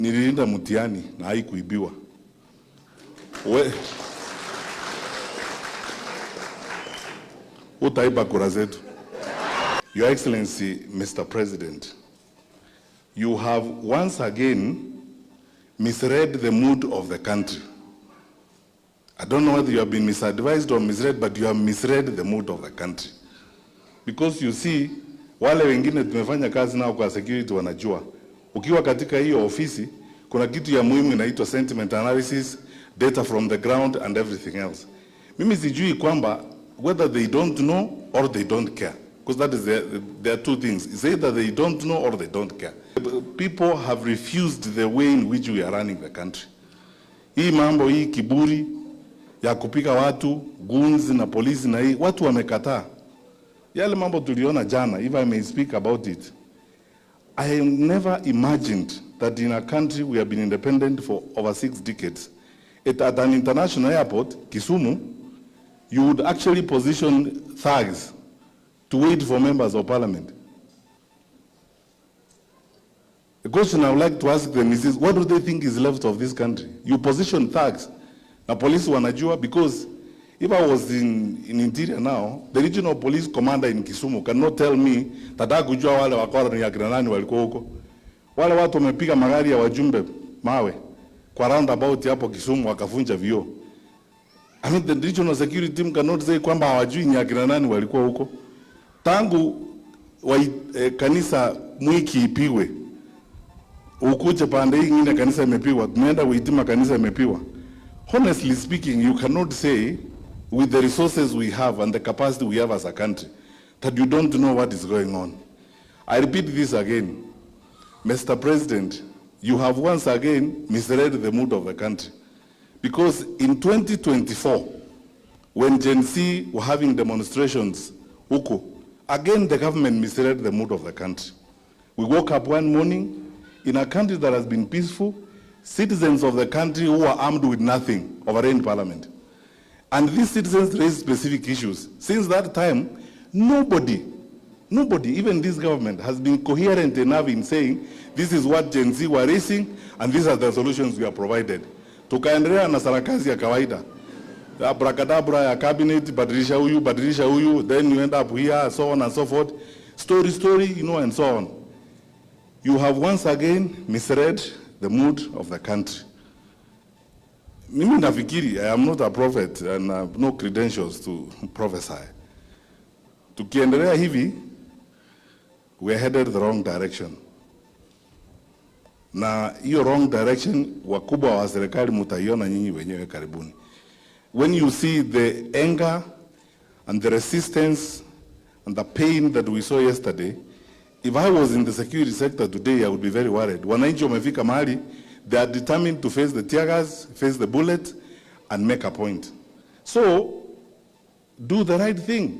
Nililinda mtihani na haikuibiwa. We, utaiba kura zetu. Your Excellency, Mr. President, you have once again misread the mood of the country. I don't know whether you have been misadvised or misread, but you have misread the mood of the country. Because you see, wale wengine tumefanya kazi nao kwa security wanajua. Ukiwa katika hiyo ofisi, kuna kitu ya muhimu inaitwa sentiment analysis, data from the ground and everything else. Mimi sijui kwamba whether they don't know or they don't care. Because that is there are two things. It's either they don't know or they don't care. People have refused the way in which we are running the country. Hii mambo hii kiburi ya kupiga watu goons na polisi na hii watu wamekataa. Yale mambo tuliona jana, if I may speak about it. I never imagined that in a country we have been independent for over 6 decades, at an international airport, Kisumu, you would actually position thugs to wait for members of parliament. The question I would like to ask them is this: what do they think is left of this country? You position thugs. Na polisi wanajua, because if I was in Interior now, the regional police commander in Kisumu cannot tell me that hakujua wale wakora ni akina nani walikuwa huko. Wale watu wamepiga magari ya wajumbe mawe kwa roundabout hapo Kisumu, wakavunja vioo. I mean, the regional security team cannot say kwamba hawajui ni akina nani walikuwa huko. Tangu kanisa Mwiki ipigwe, ukuje pande hii ingine kanisa imepigwa, tumeenda Witima kanisa imepigwa. Honestly speaking, you cannot say, with the resources we have and the capacity we have as a country, that you don't know what is going on. I repeat this again. Mr. President, you have once again misread the mood of the country. Because in 2024, when Gen Z were having demonstrations huku, again the government misread the mood of the country. We woke up one morning in a country that has been peaceful, citizens of the country who are armed with nothing overran parliament. And these citizens raised specific issues. Since that time, nobody, nobody, even this government, has been coherent enough in saying, "This is what Gen Z were raising and these are the solutions we have provided." Tukaendelea na sarakasi ya kawaida. Abracadabra ya cabinet, badilisha huyu, badilisha huyu, then you end up here, so on and so forth. Story, story, and so on. You have once again misread the mood of the country. Mimi nafikiri, I am not a prophet and I have no credentials to prophesy. Tukiendelea hivi, we are headed the wrong direction. Na hiyo wrong direction, wakubwa wa serikali mutaiona nyinyi wenyewe karibuni. When you see the anger and the resistance and the pain that we saw yesterday, if I was in the security sector today, I would be very worried. Wananchi wamefika mahali, they are determined to face the tear gas, face the bullet, and make a point. So, do the right thing.